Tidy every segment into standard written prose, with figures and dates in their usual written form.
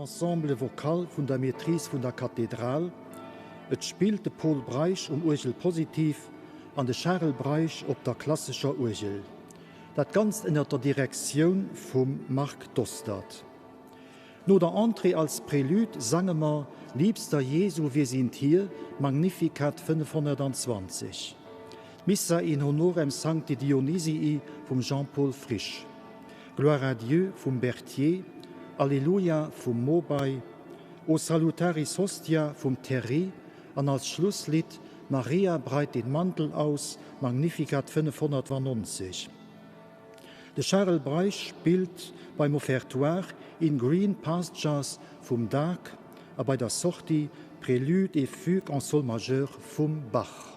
Ensemble Vocal vun der Maîtrise vun der Kathedral. Et spillt de Pol Breisch um Uergel Positiv an de Charel Breisch op der klassescher Uergel. Dat Ganzt ënner der Direktioun vum Marc Dostert. No der Entrée als Prélude sange mer Liebster Jesu, wir sind hier, Magnificat 520, d'Missa in honorem Sancti Dionysii vum Jean-Paul Frisch, Gloire à Dieu vum Berthier, Alleluia vum Mobay, O salutaris hostia vum Terry an als Schlusslidd Maria breit den Mantel aus, Magnificat 590. De Charel Breisch spillt beim Offertoire In Green Pastures vum Dag a bei der Sortie Prélude et Fugue en Sol majeur vum Bach.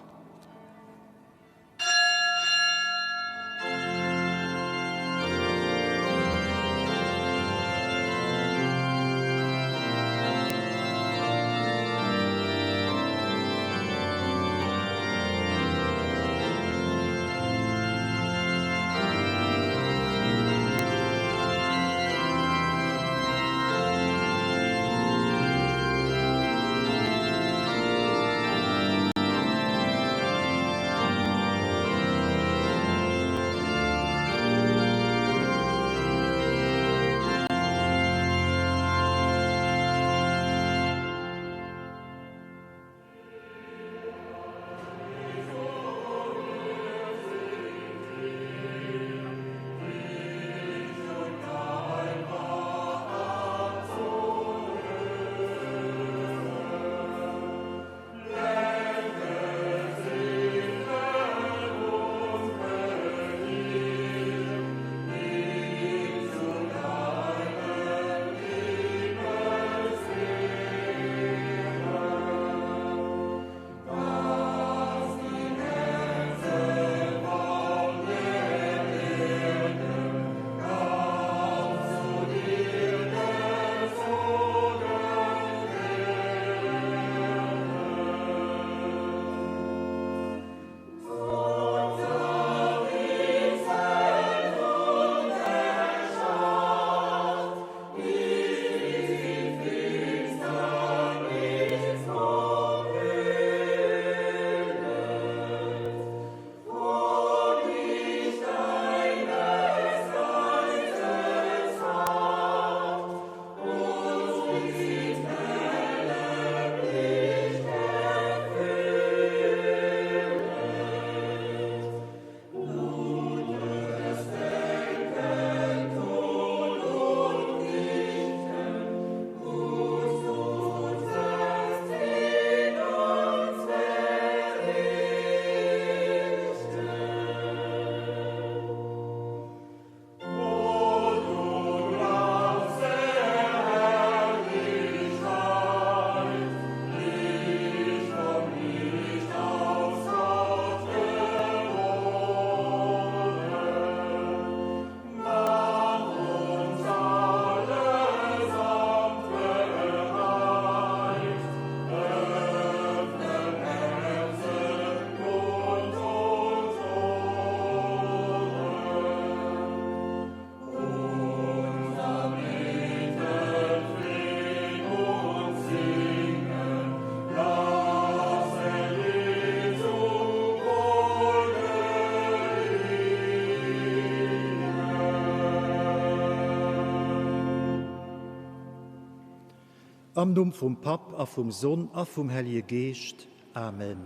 Am Numm vum Papp a vum Sonn a vum Hellje Geescht. Amen.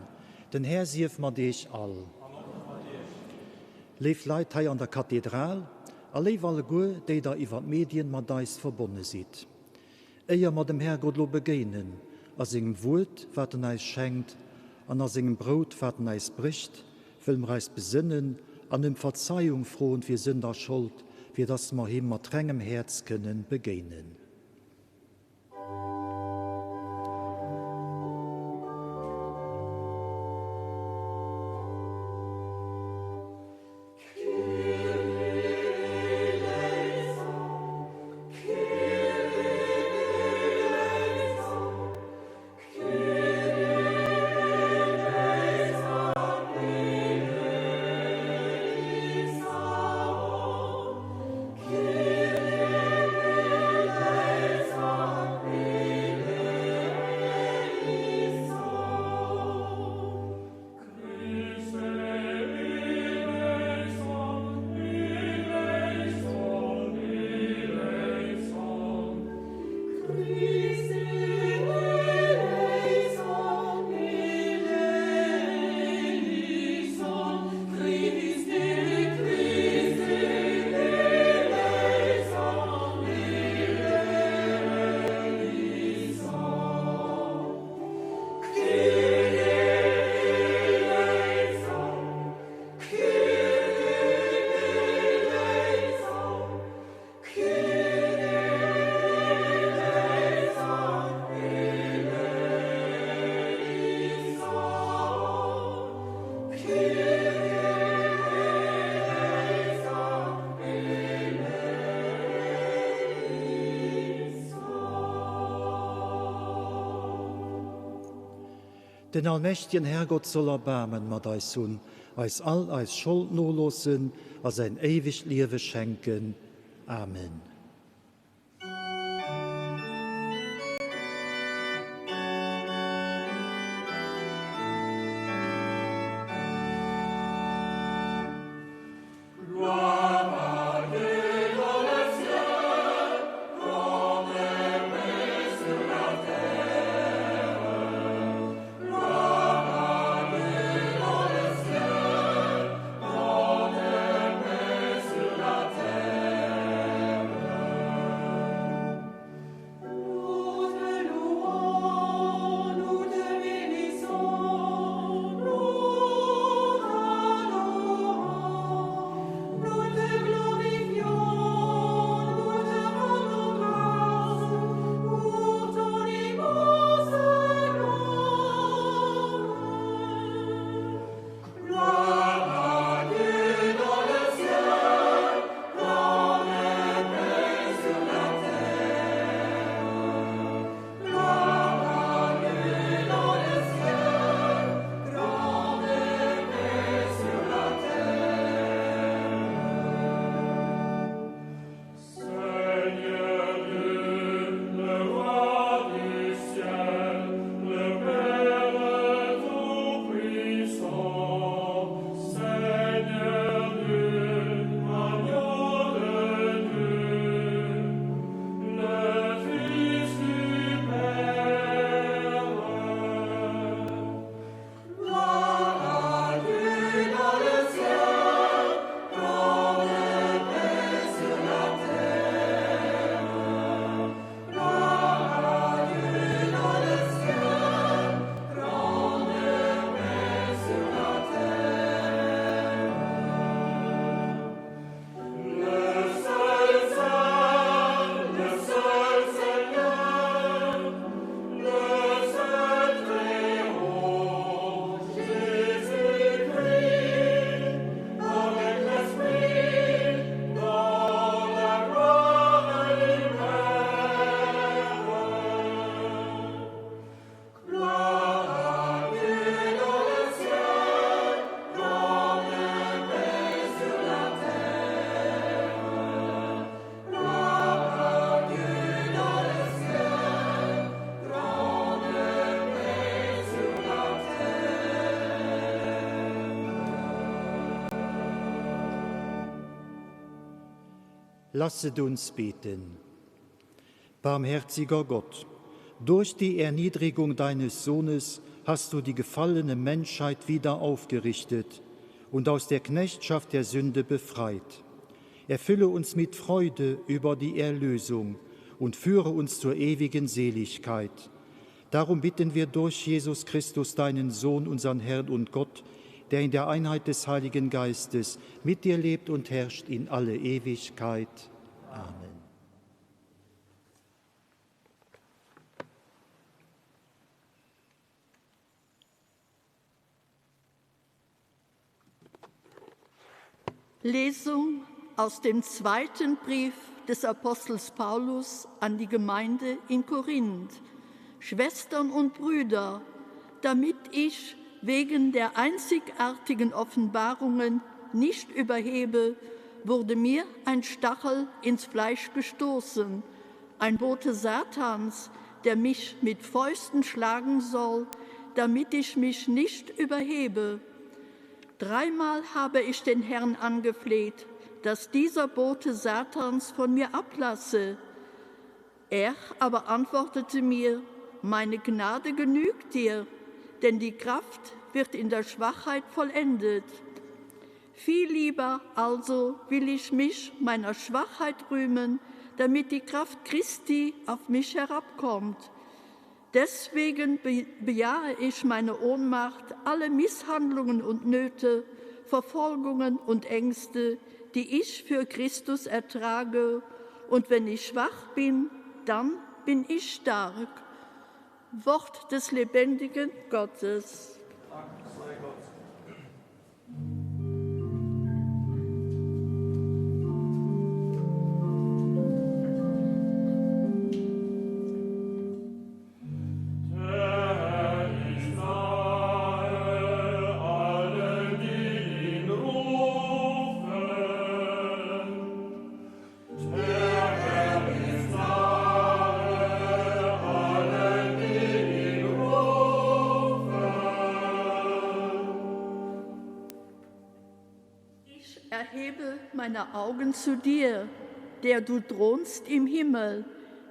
Den Här sief mat Iech all. Léif Leit hei an der Kathedral a léif alleguer, déi der iwwer d'Medien mat eis verbonne sidd. Éier mer dem Herrgott elo begéinen a sengem Wuert, wat en eis schenkt, an a sengem Brout, wat en eis brécht, wëlle mer eis besënnen an ëm Verzeiung froen fir Sënd a Schold, fir dass mer him mat rengem Häerz kënnen begéinen. Den allmächtegen Herrgott soll Erbaarmen mat eis hunn, eis all eis Schold noloossen a säin éiwegt Liewe schenken. Amen. Lasset uns beten. Barmherziger Gott, durch die Erniedrigung deines Sohnes hast du die gefallene Menschheit wieder aufgerichtet und aus der Knechtschaft der Sünde befreit. Erfülle uns mit Freude über die Erlösung und führe uns zur ewigen Seligkeit. Darum bitten wir durch Jesus Christus, deinen Sohn, unseren Herrn und Gott, der in der Einheit des Heiligen Geistes mit dir lebt und herrscht in alle Ewigkeit. Amen. Lesung aus dem zweiten Brief des Apostels Paulus an die Gemeinde in Korinth. Schwestern und Brüder, damit ich wegen der einzigartigen Offenbarungen nicht überhebe, wurde mir ein Stachel ins Fleisch gestoßen, ein Bote Satans, der mich mit Fäusten schlagen soll, damit ich mich nicht überhebe. Dreimal habe ich den Herrn angefleht, dass dieser Bote Satans von mir ablasse. Er aber antwortete mir, meine Gnade genügt dir, denn die Kraft wird in der Schwachheit vollendet. Viel lieber also will ich mich meiner Schwachheit rühmen, damit die Kraft Christi auf mich herabkommt. Deswegen bejahe ich meine Ohnmacht, alle Misshandlungen und Nöte, Verfolgungen und Ängste, die ich für Christus ertrage, und wenn ich schwach bin, dann bin ich stark. Wort des lebendigen Gottes. Dank sei Gott. Ich erhebe meine Augen zu dir, der du thronst im Himmel.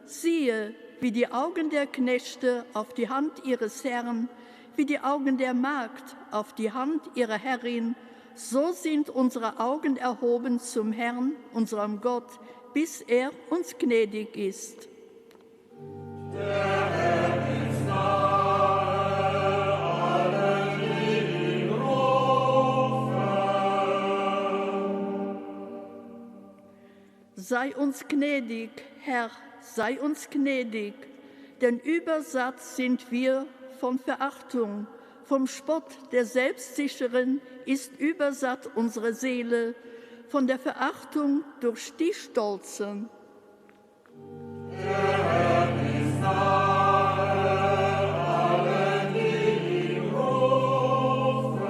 Siehe, wie die Augen der Knechte auf die Hand ihres Herrn, wie die Augen der Magd auf die Hand ihrer Herrin, so sind unsere Augen erhoben zum Herrn, unserem Gott, bis er uns gnädig ist. Der Herr ist nahe allen, die ihn rufen. Sei uns gnädig, Herr, sei uns gnädig, denn übersatt sind wir von Verachtung, vom Spott der Selbstsicheren ist übersatt unsere Seele, von der Verachtung durch die Stolzen. Der Herr ist nahe allen, die ihn rufen.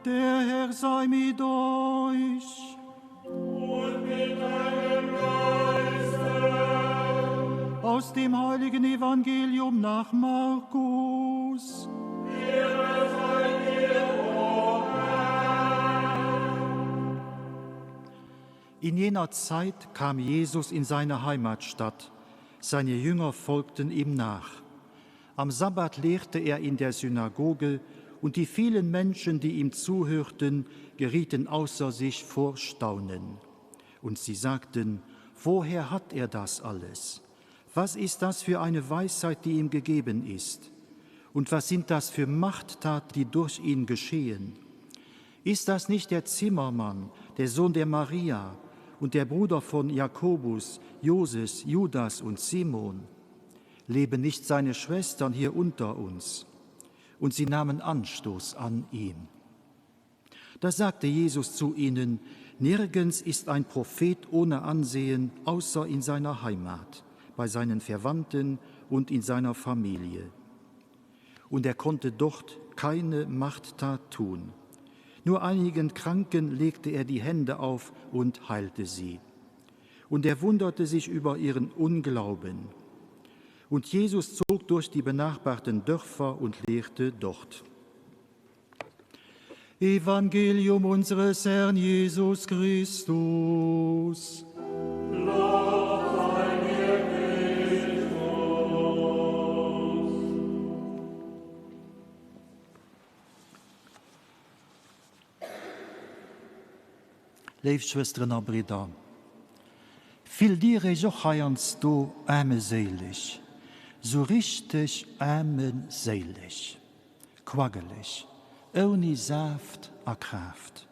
Der Herr sei mit euch. Und mit deinem Geiste. Aus dem heiligen Evangelium nach Markus. Ehre sei dir, o Herr. In jener Zeit kam Jesus in seine Heimatstadt. Seine Jünger folgten ihm nach. Am Sabbat lehrte er in der Synagoge, und die vielen Menschen, die ihm zuhörten, gerieten außer sich vor Staunen. Und sie sagten: Woher hat er das alles? Was ist das für eine Weisheit, die ihm gegeben ist? Und was sind das für Machttaten, die durch ihn geschehen? Ist das nicht der Zimmermann, der Sohn der Maria und der Bruder von Jakobus, Joses, Judas und Simon? Leben nicht seine Schwestern hier unter uns? Und sie nahmen Anstoß an ihm. Da sagte Jesus zu ihnen: Nirgends ist ein Prophet ohne Ansehen, außer in seiner Heimat, bei seinen Verwandten und in seiner Familie. Und er konnte dort keine Machttat tun. Nur einigen Kranken legte er die Hände auf und heilte sie. Und er wunderte sich über ihren Unglauben. Und Jesus zog durch die benachbarten Dörfer und lehrte dort. Evangelium unseres Herrn Jesus Christus. Lob sei dir, Christus. Léif Schwësteren a Bridder, fillt Dir Iech och heiansdo aarmeséileg, sou richteg aarmeséileg, quaggeleg, ouni Saaft a Kraaft?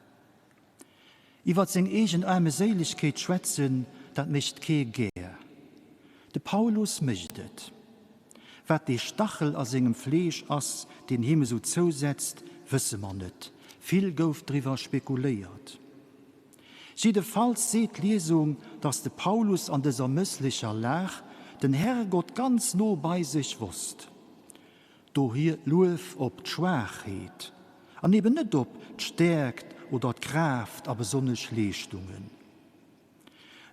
Iwwer seng eegen Aarmeséilegkeet schwätzen, dat mécht kee gär. De Paulus mécht et. Wat dee Stachel a sengem Fleesch ass, deen him esou zousetzt, wësse mer net. Vill gouf driwwer spekuléiert. Jiddefalls seet d'Liesung, datt de Paulus an dëser mësslecher Lag den Herrgott ganz no bei sech wosst. Dohier d'Luef op d'Schwaachheet an eben net op d'Stäerkt oder d'Kraaft a besonnesch Leeschtungen.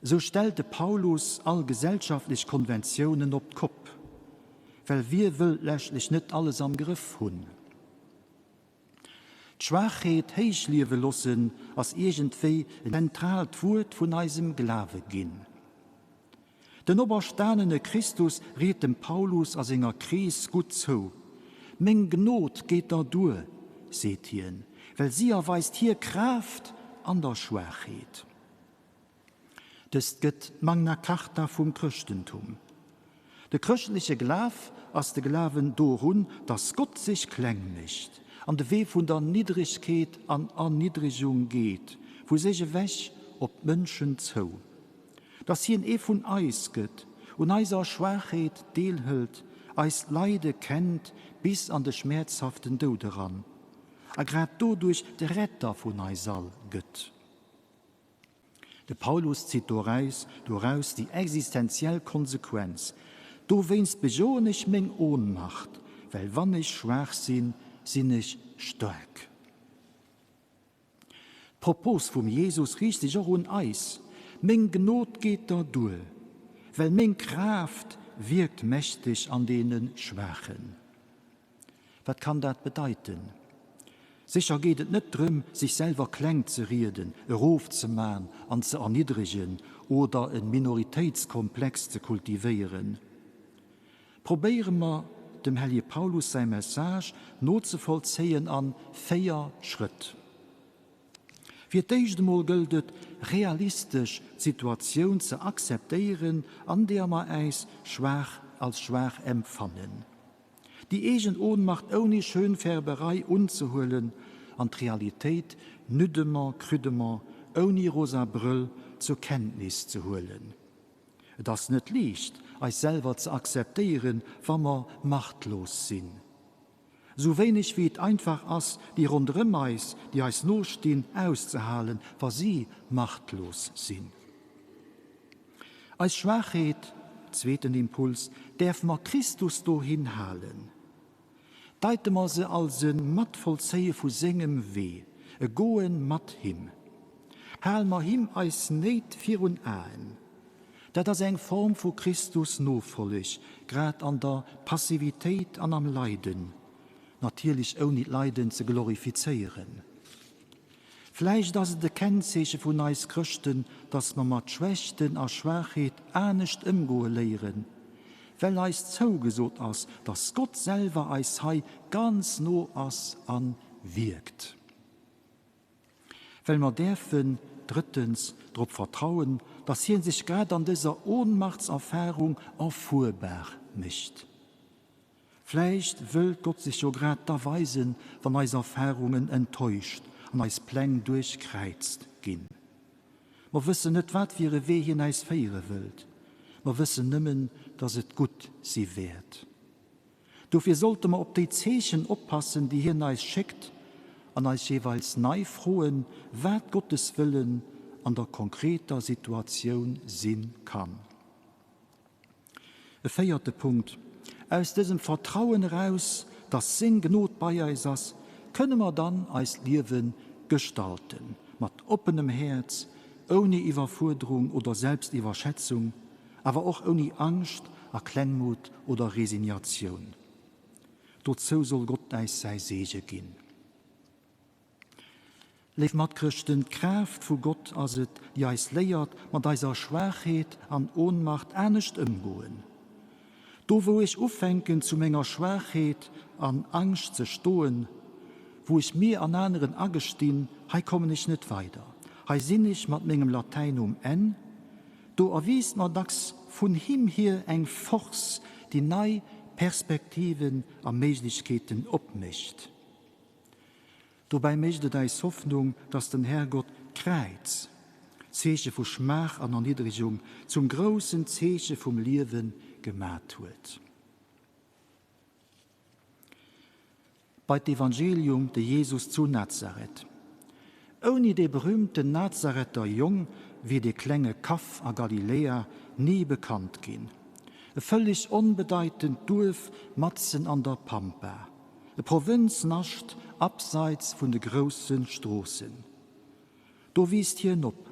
Esou stellt de Paulus all gesellschaftlech Konventiounen op d'Kopp, well wie wëllt leschtlech net alles am Grëff hunn? D'Schwaachheet héichliewe lossen ass iergendwéi en zentraalt Wuert vun eisem Glawe ginn. Den operstanene Christus riet dem Paulus a senger Kris gutt zou, Meng Gnod geet der duer, seet hien, well si erweist hir Kraaft an der Schwaachheet. Dëst gëtt d'Magna Carta vum Chrëschtentum. De chrëschtleche Glaf ass de Glawen dorun, datt Gott sech kleng mécht an de Wee vun der Niddregkeet an Erniddregung geet, vu sech ewech op d'Mënschen zou. Datt hien ee vun eis gëtt, un eiser Schwaachheet deelhëlt, eist Leide kennt bis an de schmäerzhaften Doud eran, a grad doduerch de Retter vun eis all gëtt. De Paulus zitt doraus doraus déi existenziell Konsequenz, Dowéinst bejoen ech meng Ohnmacht, well wann ech schwaach sinn, sinn ech staark. D'Propos vum Jesus riicht sech och un eis, Meng Gnod geet der duer, well meng Kraaft wierkt mächteg an deene Schwaachen. Wat kann dat bedeiten? Sécher geet et net drëm, sech selwer kleng ze rieden, erofzeman an ze erniddregen oder e Minoritéitskomplex ze kultivéieren. Probéiere mer, dem Hellje Paulus säi Message nozevollzéien a 4 Schrëtt. Fir d'éischt emol gëllt et, realistesch d'Situatioun ze akzeptéieren, an deeër mer äis schwaach als schwaach empfannen. Déi eegen Ohnmacht ouni Schönfärberei unzehuelen an d'Realitéit nüdement, crudement, ouni rosa Brëll zur Kenntnis ze huelen. Et ass net liicht, eis selwer ze akzeptéieren, wa mer machtlos sinn. Esou wéineg wéi et einfach ass, déi ronderëm eis, déi eis no stinn, auszehalen, wa si machtlos sinn. Eis Schwaachheet, zweeten Impuls, däerfe mer Christus dohin halen. Deite mer se als e Matvollzéie vu sengem Wee, e Goen mat him. Hale mer him eis Néit virun Aen. Dat ass eng Form vu Christus-Nofolleg, grad an der Passivitéit an am Leiden, natierlech ouni d'Leiden ze glorifizéieren. Vläicht ass et e Kennzeeche vun eis Chrëschten, dass mer mat Schwächten a Schwaachheet anescht ëmgoe léieren, well eis zougesot ass, dass Gott selwer eis hei ganz no ass a wierkt. Well mer däerfen, drëttens, drop vertrauen, dass hien sech grad an dëser Ohnmachtserfahrung erfuerbar mécht. Vläicht wëllt Gott sech jo grad da weisen, wann eis Erfahrungen enttäuscht an eis Pläng duerchkräizt ginn. Mer wëssen net, wat fir e Wee hien äis féiere wëllt. Mer wëssen nëmmen, dass et gutt si wäert. Dofir sollte mer op déi Zeechen oppassen, déi hien eis schéckt, an eis jeeweils nei froen, wat Gottes Wëllen an der konkreter Situatioun si kann. E véierte Punkt, Aus dësem Vertrauen eraus, dass seng Gnod bei eis ass, kënne mer dann eist Liewe gestalten, mat oppenem Häerz, ouni Iwwerfuerderung oder Selbstiwwerschätzung, awer och ouni Angscht a Klengmut oder Resignatioun. Dozou soll Gott äis säi Seege ginn. Léif Matchrëschten, d'Kraaft vu Gott ass et, déi eis léiert, mat eiser Schwaachheet an Ohnmacht anescht ëmgoen. Do wou ech ufänken zu menger Schwaachheet an Angscht ze stoen, wou ech mir an aneren agestinn, hei kommen ech net weider, hei sinn ech mat mengem Latäin um Enn, do erwiisst mer dacks vun him hier eng Force, déi nei Perspektiven a Méiglechkeeten opmécht. Dobäi mécht et äis Hoffnung, dass den Härgott d'Kräiz, Zeeche vu Schmaach an Erniddregung, zum groussen Zeeche vum Liewe gemat huet. Bei d'Evangelium de Jesus zu Nazareth. Ouni dee berühmten Nazareter Jong wier dee klenge Kaff a Galiläa ni bekannt ginn. E vëlleg onbedeitend Duerf matzen an der Pampa. E Provënznascht abseits vun de grousse Stroossen. Do wiisst hien op,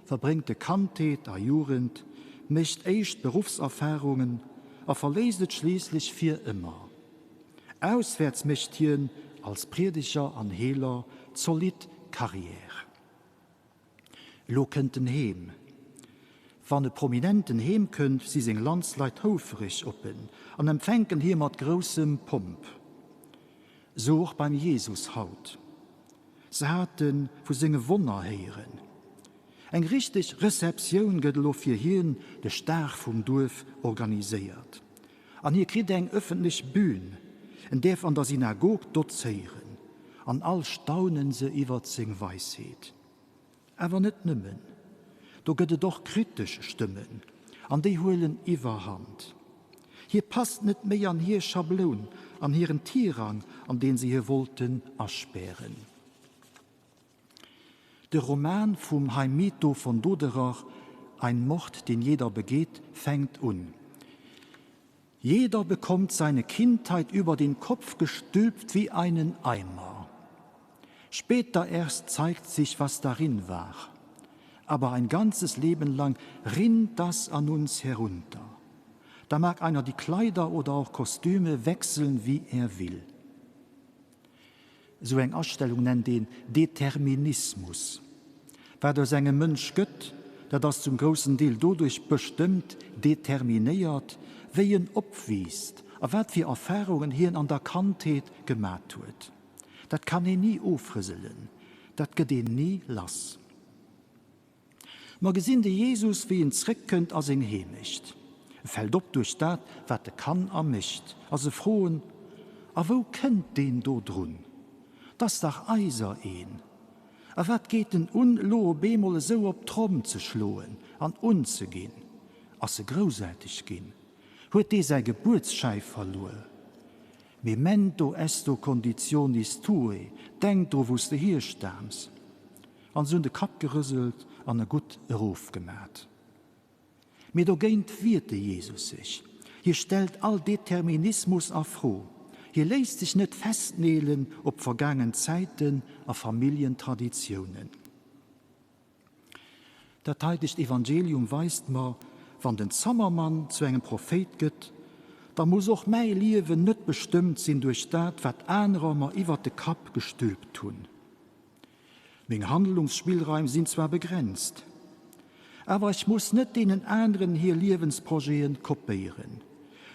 verbréngt e Kandheet a Jugend, mécht éischt Beruffserfarungen a verléisst et schliisslech fir ëmmer. Auswäerts mécht hien als Priedeger an Heeler zolidd Carrière. Elo kënnt en heem. Wann e Prominenten heem kënnt, si seng Landsleit houfereg op en an empfänken hie mat groussem Pomp. Sou och beim Jesus haut. Se hate vu senge Wonner héieren. Eng richteg Receptioun gëtt elo fir hien, de Star vum Duerf, organiséiert. An hie kritt eng ëffentlech Bühn, en däerf an der Synagog dozéieren, an all staunen se iwwert seng Weisheet. Awer net nëmmen, do gëtt et och kritesch Stëmmen, an déi huelen iwwerhand. Hie passt net méi an hir Schabloun, an hiren Tirang, an deen se hie wollten aspären. De Roman vum Heimito von Doderer Ein Mord, den jeder begeht fänkt un. Jeder bekommt seine Kindheit über den Kopf gestülpt wie einen Eimer. Später erst zeigt sich, was darin war. Aber ein ganzes Leben lang rinnt das an uns herunter. Da mag einer die Kleider oder auch Kostüme wechseln, wie er will. Esou eng Astellung nennt een Determinismus. Wat aus engem Mënsch gëtt, dat ass zum groussen Deel doduerch bestëmmt, determinéiert, wéi en opwiisst a wat fir Erfarungen hien an der Kandheet gemat huet. Dat kann een ni ofrëselen, dat gëtt een ni lass. Mer gesinn de Jesus, wéi en zréckkënnt a seng Heemecht. E fält op duerch dat, wat e kann a mécht, a se froen, A wou kënnt deen do drun? 't ass dach eiser een! A wat geet en un, elo op eemol esou op d'Tromm ze schloen an unzeginn? Ass e groussaarteg ginn? Huet dee säi Gebuertsschäi verluer? Memento esto conditionis tuae, denk dru wou s de hierstaams. An se hunn de Kapp gerëselt an e gutt erofgemat. Mee dogéint wiert de Jesus sech. Hie stellt all Determinismus a Fro. Hie léisst sech net festneelen op vergaangen Zäiten a Familljentraditiounen. Dat heitegt Evangelium weist mer, Wann den Zammermann zu engem Prophéit gëtt, da muss och mäi Liewen net bestëmmt sinn duerch dat, wat anerer mer iwwert de Kapp gestülpt hunn. Meng Handlungsspillraim sinn zwar begrenzt, awer ech muss net deenen aneren hir Liewensprojete kopéieren,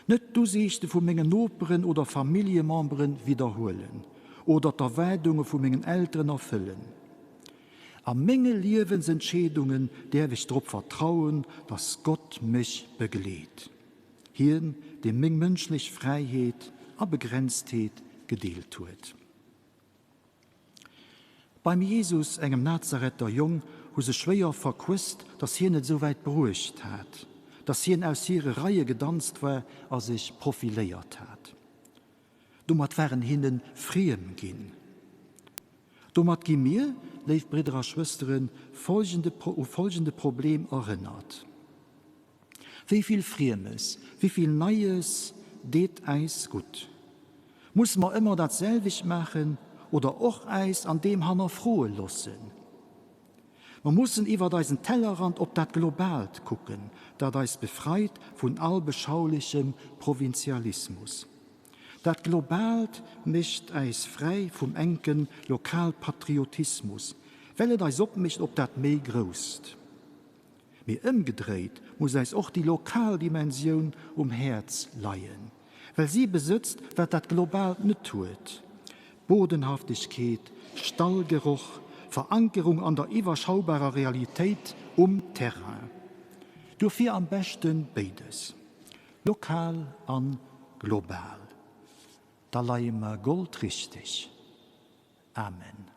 net d'Usiichte vu mengen Noperen oder Familljemembere widderhuelen oder d'Erwaardunge vu mengen Elteren erfëllen. A menge Liewensentscheedungen däerf ech drop vertrauen, dass Gott mech begleet, hien, dee meng mënschlech Fräiheet a Begrenztheet gedeelt huet. Beim Jesus, engem Nazaretter Jong, hu se schwéier verquësst, dass hien et esou wäit bruecht hat, dass hien aus hire Reie gedanzt war a sech profiléiert hat. Domat war en hinne friem ginn. Domat gi mir, léif Bridder a Schwësteren, folgende, u folgende Problem erënnert. Wéi vill Friemes, wéi vill Neies deet äis gutt? Musse mer ëmmer dat selwecht maachen oder och äis an deem hannerfroe loossen? Mer mussen iwwert eisen Tellerrand op dat Globaalt kucken, dat eis befreit vun all beschaulechem Provinzialismus. Dat Globaalt mécht äis fräi vum enke Lokalpatriotismus. Well et eis opmécht op dat méi Grousst. Mee ëmgedréit muss eis och déi lokal Dimensioun um Häerz leien, well si besëtzt, wat dat Globaalt net huet, Bodenhaftegkeet, Stallgeroch, Verankerung an der iwwerschaubarer Realitéit um Terrain. Dofir am beschte béides, lokal a global. Da leie mer goldrichteg. Amen.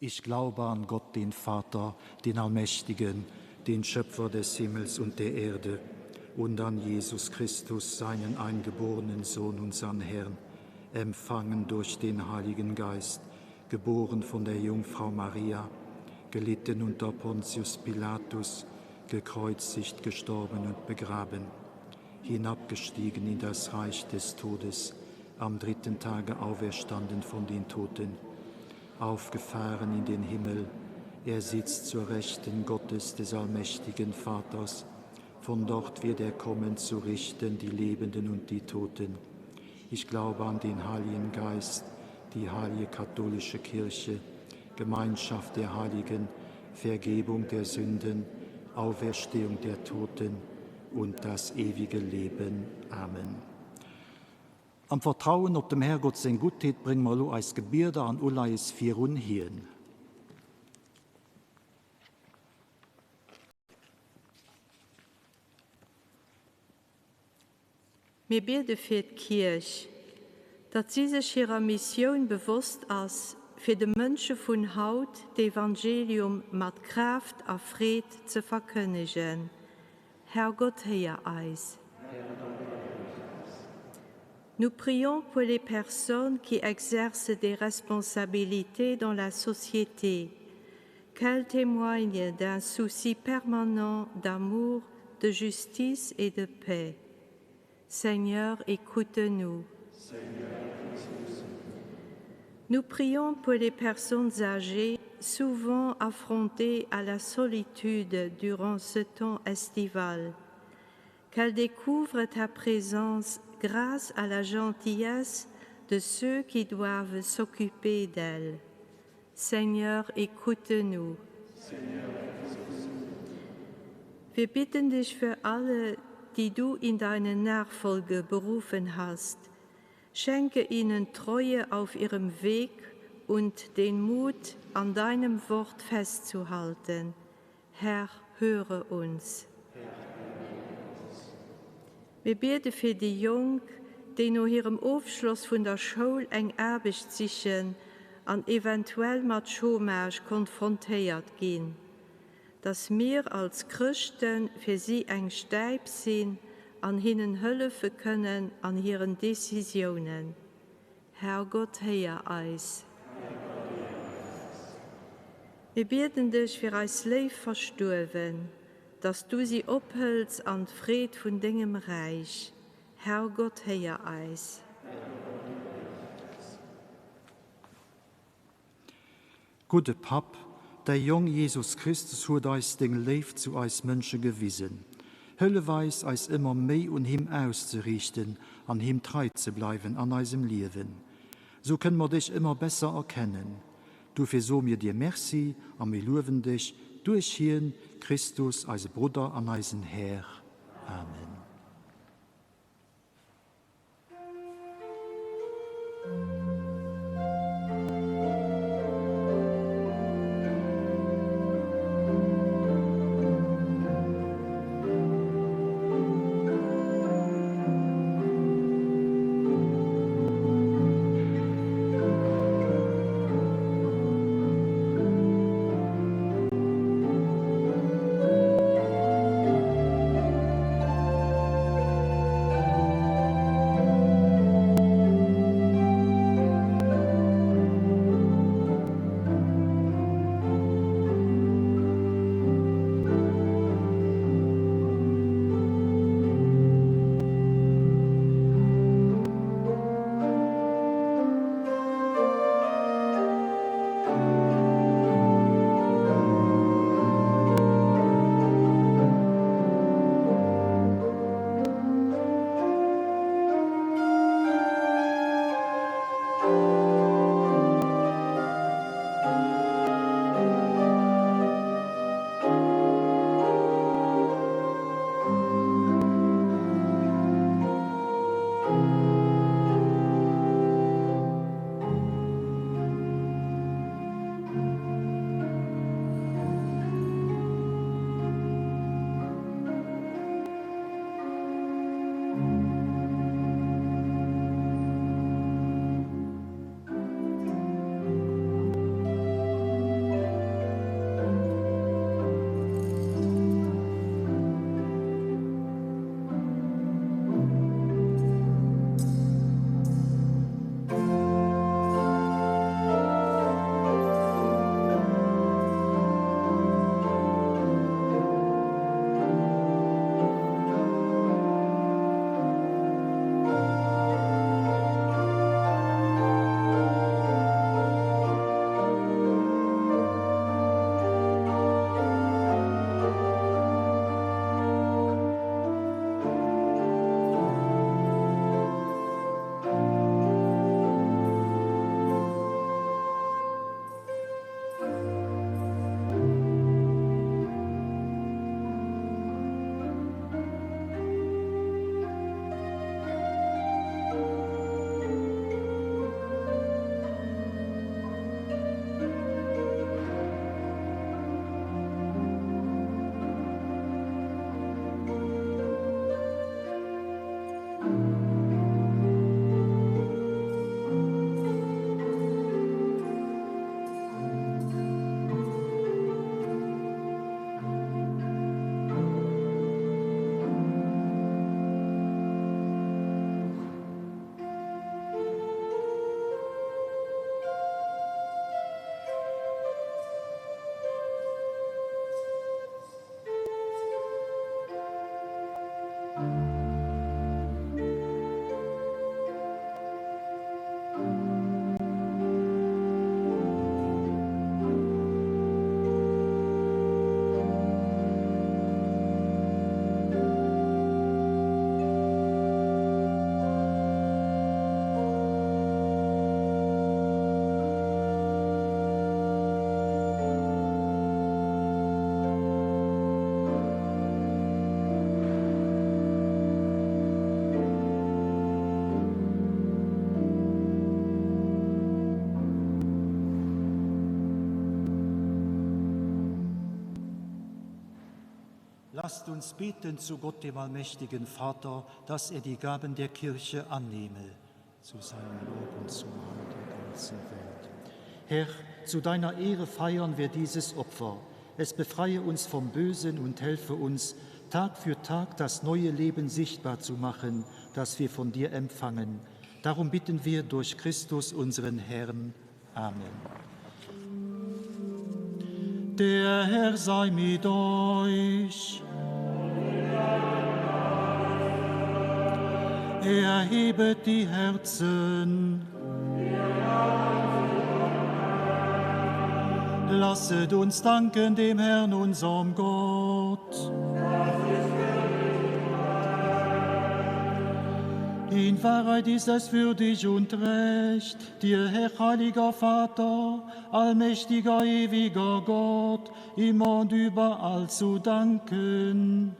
Ich glaube an Gott, den Vater, den Allmächtigen, den Schöpfer des Himmels und der Erde, und an Jesus Christus, seinen eingeborenen Sohn, unseren Herrn, empfangen durch den Heiligen Geist, geboren von der Jungfrau Maria, gelitten unter Pontius Pilatus, gekreuzigt, gestorben und begraben, hinabgestiegen in das Reich des Todes, am dritten Tage auferstanden von den Toten, aufgefahren in den Himmel, er sitzt zur Rechten Gottes des allmächtigen Vaters, von dort wird er kommen zu richten die Lebenden und die Toten. Ich glaube an den Heiligen Geist, die heilige katholische Kirche, Gemeinschaft der Heiligen, Vergebung der Sünden, Auferstehung der Toten und das ewige Leben. Amen. Am Vertrauen op dem Herrgott seng Guttheet brénge mer elo eis Gebieder an Uleies virun hien. Mir biede fir d'Kierch, datt si sech hirer Missioun bewosst ass, fir de Mënsche vun haut d'Evangelium mat Kraaft a Freed ze verkënnegen. Herrgott, héier eis. Nous prions pour les personnes qui exercent des responsabilités dans la société, qu'elles témoignent d'un souci permanent d'amour, de justice et de paix. Seigneur, écoute-nous. Nous prions pour les personnes âgées souvent affrontées à la solitude durant ce temps estival, qu'elles découvrent ta présence grâce à la gentillesse de ceux qui doivent s'occuper d'elles. Seigneur, écoute-nous. Wir bitten dich für alle, die du in deine Nachfolge berufen hast. Schenke ihnen Treue auf ihrem Weg und den Mut, an deinem Wort festzuhalten. Herr, höre uns. Mir biede fir déi Jonk, déi no hirem Ofschloss vun der Schoul eng Aarbecht sichen an eventuell mat Chômage konfrontéiert ginn, dass mir als Chrëschte fir si eng Stäip sinn an hinnen hëllefe kënnen an hiren Decisiounen. Herrgott, héier eis. Mir bieden dech fir eis léif Verstuerwen, dass du si ophëls an d'Freed vun dengem Räich. Herrgott, héier eis. Gudde Papp, däi Jong Jesus Christus huet eis deng Léift zu eis Mënsche gewisen. Hëllef eis, eis ëmmer méi un him auszeriichten an him trei ze bleiwen an eisem Liewen. Sou kënne mer dech ëmmer besser erkennen. Dofir soe mir dir Merci a mir luewen dech duerch hien, Christus, eise Brudder an eisen Här. Amen. Lasst uns beten zu Gott, dem allmächtigen Vater, dass er die Gaben der Kirche annehme, zu seinem Lob und zum Heil der ganzen Welt. Herr, zu deiner Ehre feiern wir dieses Opfer. Es befreie uns vom Bösen und helfe uns, Tag für Tag das neue Leben sichtbar zu machen, das wir von dir empfangen. Darum bitten wir durch Christus unseren Herrn. Amen. Der Herr sei mit euch. Erhebet die Herzen. Lasset uns danken dem Herrn, unserem Gott. In Wahrheit ist es würdig und recht, dir, Herr heiliger Vater, allmächtiger, ewiger Gott, immer und überall zu danken.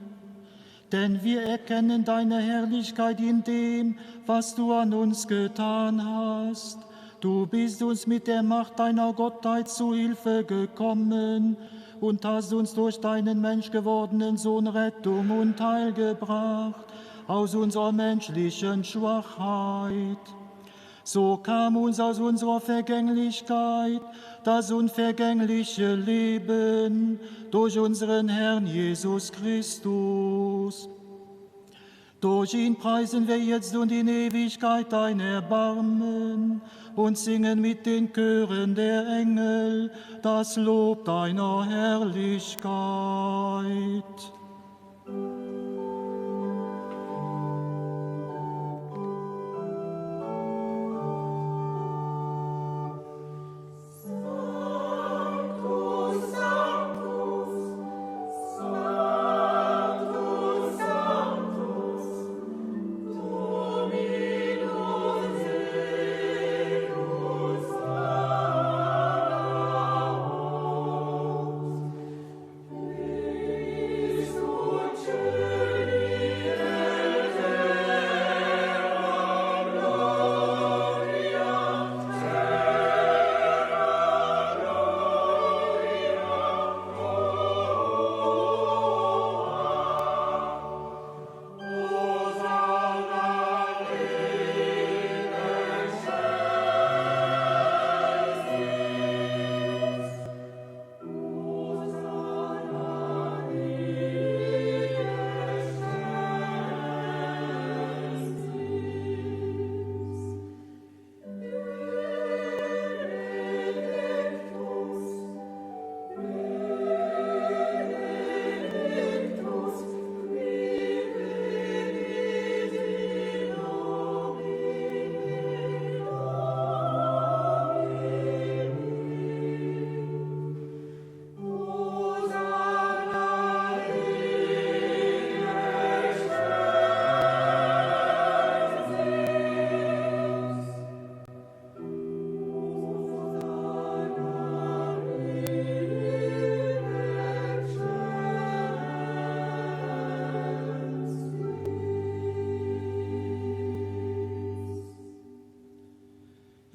Denn wir erkennen deine Herrlichkeit in dem, was du an uns getan hast. Du bist uns mit der Macht deiner Gottheit zu Hilfe gekommen und hast uns durch deinen menschgewordenen Sohn Rettung und Heil gebracht aus unserer menschlichen Schwachheit. So kam uns aus unserer Vergänglichkeit das unvergängliche Leben durch unseren Herrn Jesus Christus. Durch ihn preisen wir jetzt und in Ewigkeit dein Erbarmen und singen mit den Chören der Engel das Lob deiner Herrlichkeit.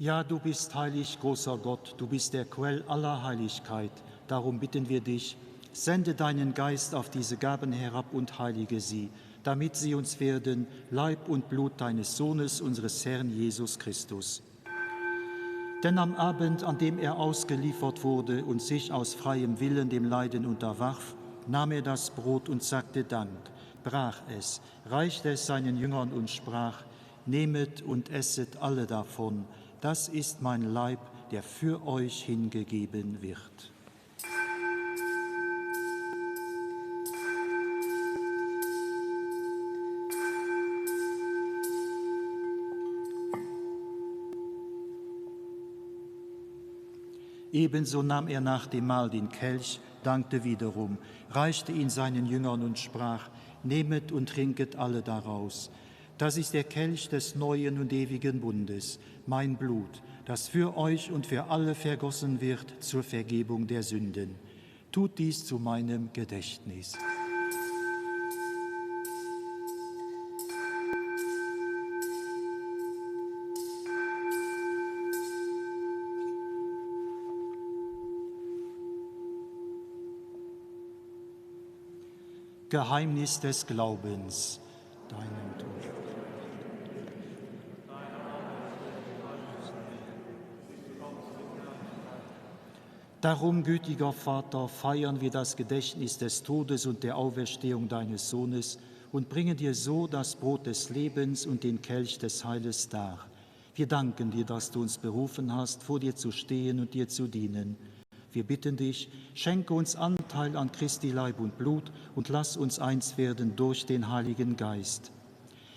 Ja, du bist heilig, großer Gott, du bist der Quell aller Heiligkeit. Darum bitten wir dich, sende deinen Geist auf diese Gaben herab und heilige sie, damit sie uns werden Leib und Blut deines Sohnes, unseres Herrn Jesus Christus. Denn am Abend, an dem er ausgeliefert wurde und sich aus freiem Willen dem Leiden unterwarf, nahm er das Brot und sagte Dank, brach es, reichte es seinen Jüngern und sprach: Nehmet und esset alle davon, das ist mein Leib, der für euch hingegeben wird. Ebenso nahm er nach dem Mahl den Kelch, dankte wiederum, reichte ihn seinen Jüngern und sprach: Nehmet und trinket alle daraus. Das ist der Kelch des neuen und ewigen Bundes, mein Blut, das für euch und für alle vergossen wird zur Vergebung der Sünden. Tut dies zu meinem Gedächtnis. Geheimnis des Glaubens. Deinen Tod. Darum, gütiger Vater, feiern wir das Gedächtnis des Todes und der Auferstehung deines Sohnes und bringen dir so das Brot des Lebens und den Kelch des Heiles dar. Wir danken dir, dass du uns berufen hast, vor dir zu stehen und dir zu dienen. Wir bitten dich, schenke uns Anteil an Christi Leib und Blut und lass uns eins werden durch den Heiligen Geist.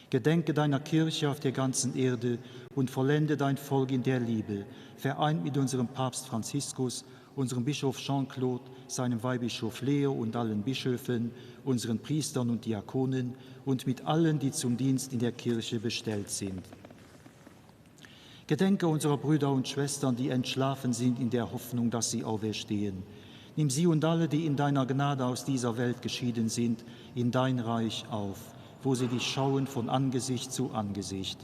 Gedenke deiner Kirche auf der ganzen Erde und vollende dein Volk in der Liebe, vereint mit unserem Papst Franziskus, unserem Bischof Jean-Claude, seinem Weihbischof Leo und allen Bischöfen, unseren Priestern und Diakonen und mit allen, die zum Dienst in der Kirche bestellt sind. Gedenke unserer Brüder und Schwestern, die entschlafen sind in der Hoffnung, dass sie auferstehen. Nimm sie und alle, die in deiner Gnade aus dieser Welt geschieden sind, in dein Reich auf, wo sie dich schauen von Angesicht zu Angesicht.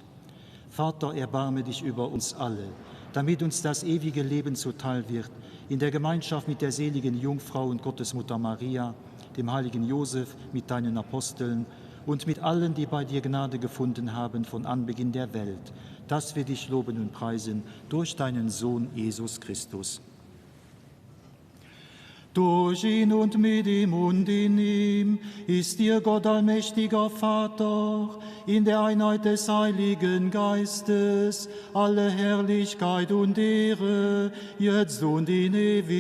Vater, erbarme dich über uns alle, damit uns das ewige Leben zuteil wird, in der Gemeinschaft mit der seligen Jungfrau und Gottesmutter Maria, dem heiligen Josef, mit deinen Aposteln und mit allen, die bei dir Gnade gefunden haben von Anbeginn der Welt, dass wir dich loben und preisen durch deinen Sohn Jesus Christus. Durch ihn und mit ihm und in ihm ist dir Gott allmächtiger Vater, in der Einheit des Heiligen Geistes, alle Herrlichkeit und Ehre, jetzt und in Ewigkeit.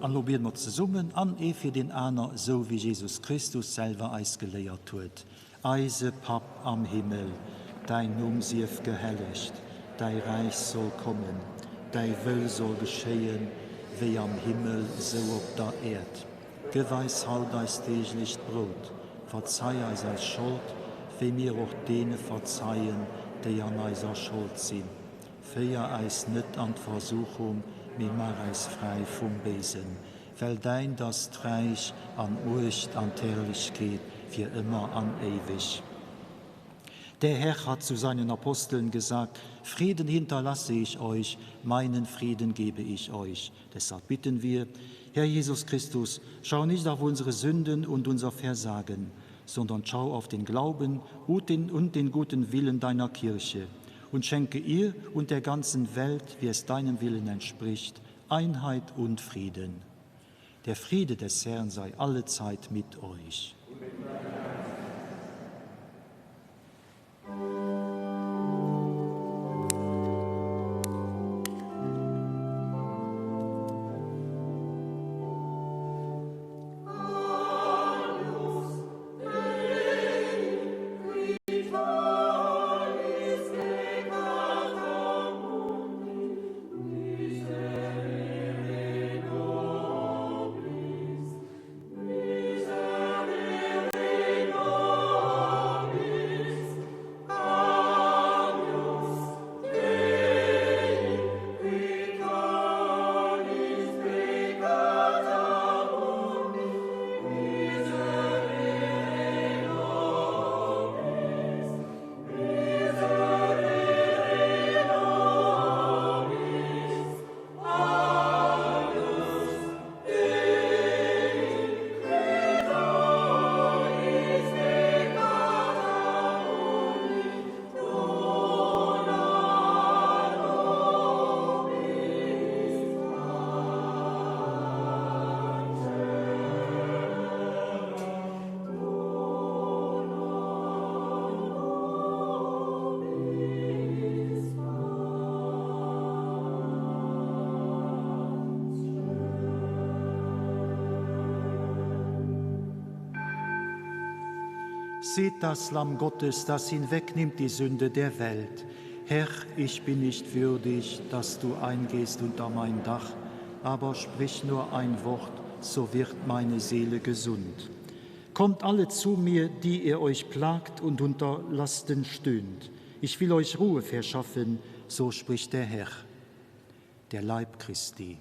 An elo biede mer zesummen an ee fir deen aner, esou wéi Jesus Christus selwer eis geléiert huet, Eise Papp am Himmel, däin Numm sief gehellegt, däi Räich soll kommen, däi Wëll soll geschéien, wéi am Himmel, sou op der Äerd. Gëff eis haut eist deeglecht Brout. Verzei eis eis Schold, wéi mir och deene verzeien, déi an eiser Schold sinn. Féier eis net an d'Versuchung, mee maach eis fräi vum Béisen. Well däint ass d'Räich an d'Muecht an d'Herrlechkeet fir ëmmer an éiweg. Der Herr hat zu seinen Aposteln gesagt, Frieden hinterlasse ich euch, meinen Frieden gebe ich euch. Deshalb bitten wir, Herr Jesus Christus, schau nicht auf unsere Sünden und unser Versagen, sondern schau auf den Glauben und den, und den guten Willen deiner Kirche und schenke ihr und der ganzen Welt, wie es deinem Willen entspricht, Einheit und Frieden. Der Friede des Herrn sei allezeit mit euch. Seht das Lamm Gottes, das hinwegnimmt die Sünde der Welt. Herr, ich bin nicht würdig, dass du eingehst unter mein Dach, aber sprich nur ein Wort, so wird meine Seele gesund. Kommt alle zu mir, die ihr euch plagt und unter Lasten stöhnt. Ich will euch Ruhe verschaffen, so spricht der Herr, der Leib Christi.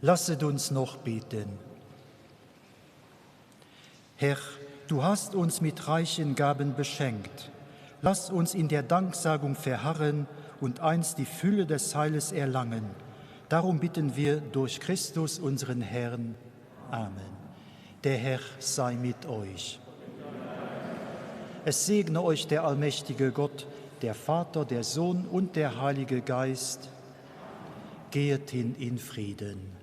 Lasset uns noch beten. Herr, du hast uns mit reichen Gaben beschenkt. Lass uns in der Danksagung verharren und einst die Fülle des Heiles erlangen. Darum bitten wir durch Christus unseren Herrn. Amen. Der Herr sei mit euch. Es segne euch der allmächtige Gott, der Vater, der Sohn und der Heilige Geist. Gehet hin in Frieden.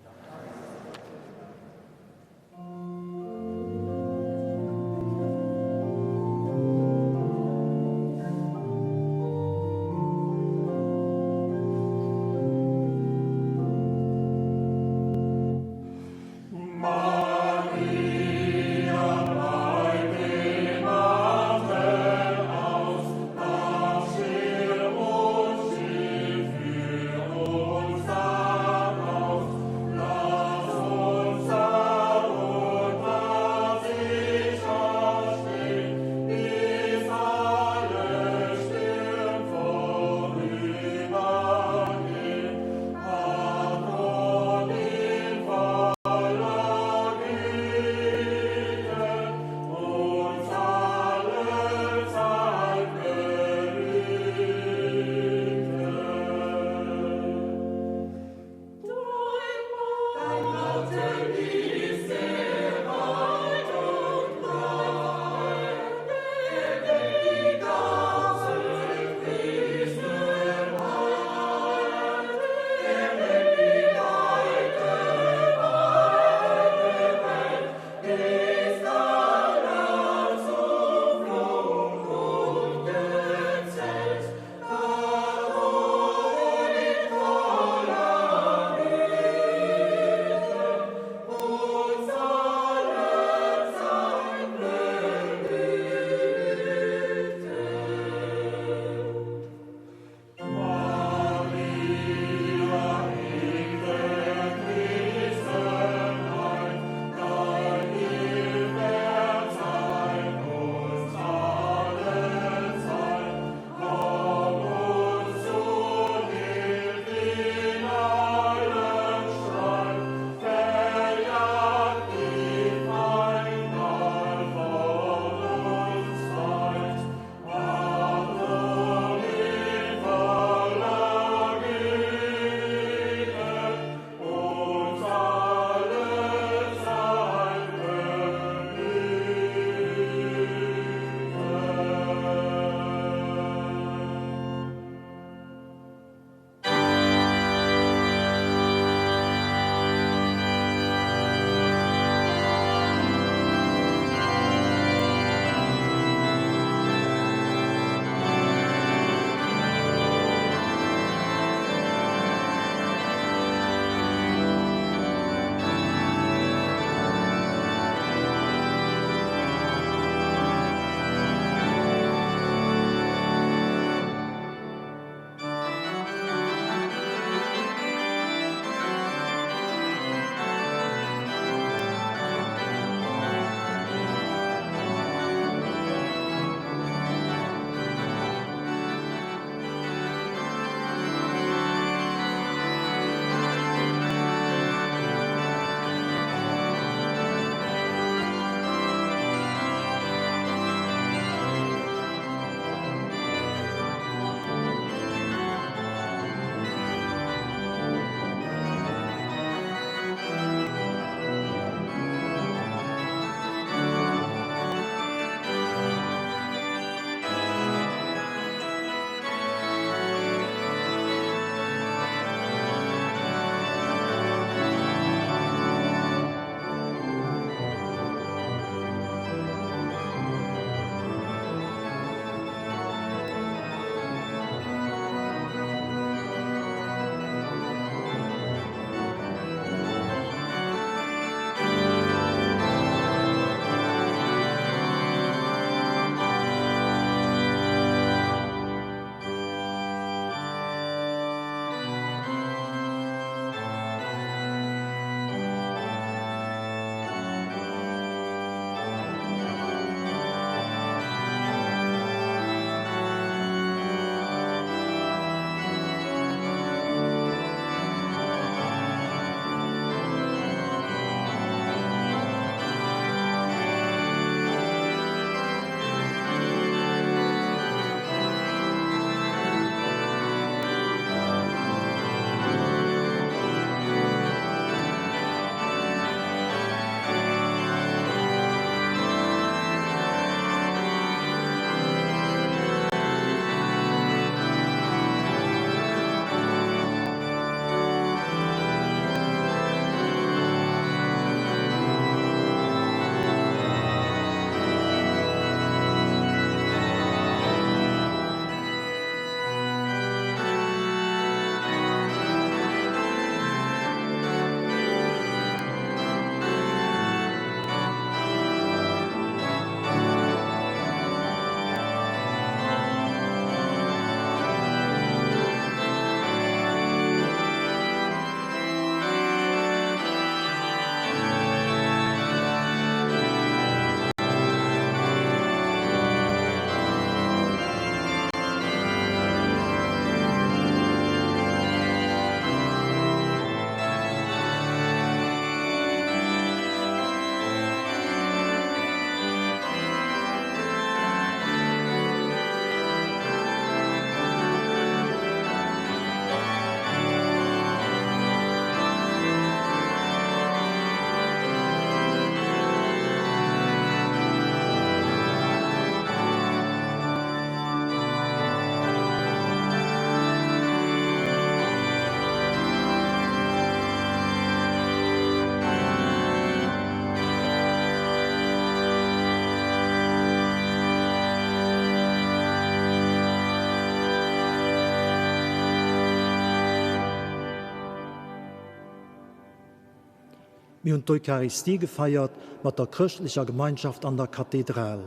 Mir hunn d'Eucharistie gefeiert mat der chrëschtlecher Gemeinschaft an der Kathedral.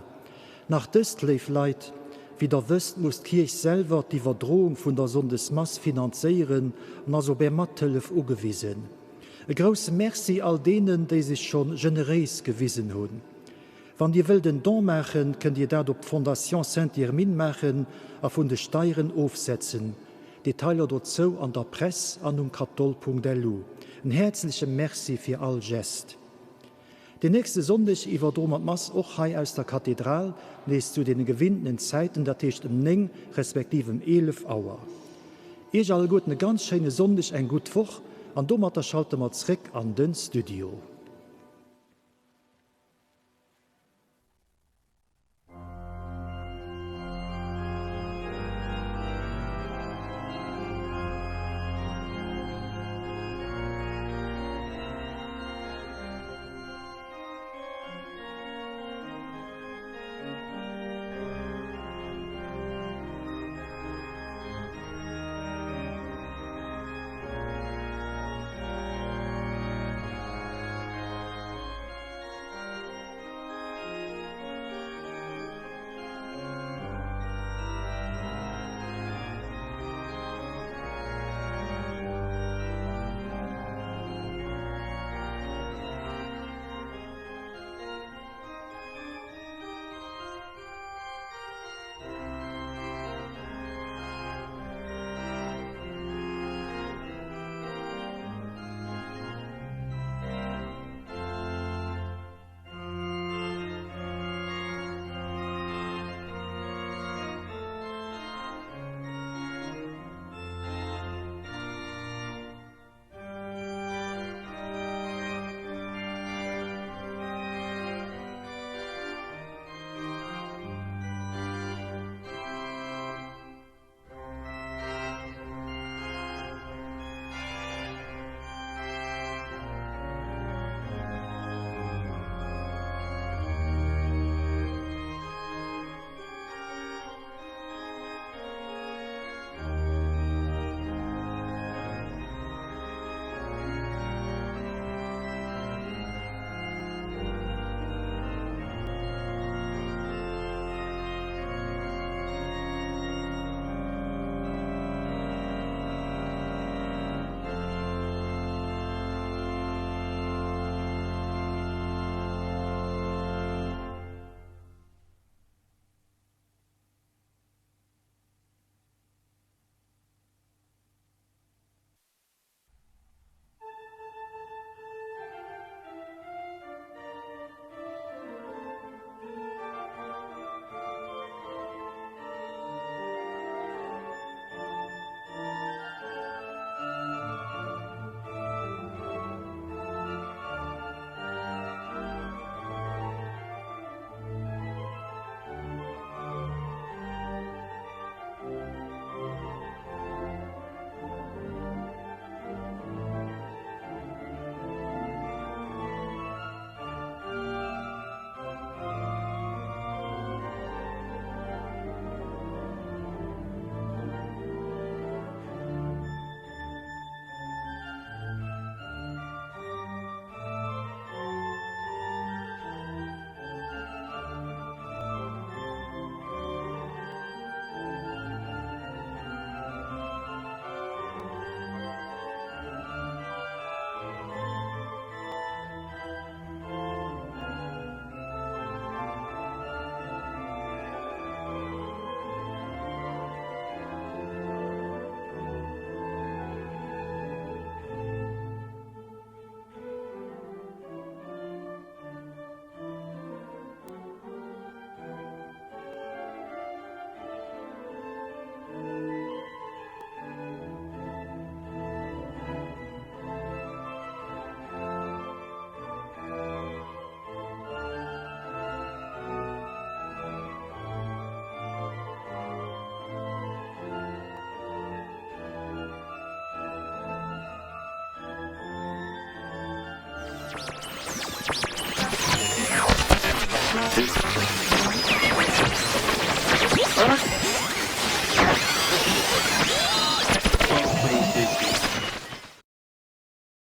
Nach dëst, léif Leit, Wéi der wësst, muss d'Kierch selwer d'Iwwerdroung vun der Sonndesmass finanzéieren an ass op Är Mathëllef ugewisen. E grousse Merci all deenen, déi sech schonn generéis gewisen hunn. Wann Dir wëllt en Don maachen, kënnt Dir dat op d'Fondation Sainte-Irmine maachen a vun de Steieren ofsetzen. Detailer dozou an der Press an um katholl.lu. En häerzleche Merci fir all Gest. Den nächste Sonndeg iwwerdroe mer d'Mass och hei aus der Kathedral, nees zu deene gewinntenen Zäiten, dat heescht ëm 9 respektiv ëm 11 Auer. Iech alleguerten e ganz schéine Sonndeg, eng gutt Woch an domatter schalte mer zréck an den Studio.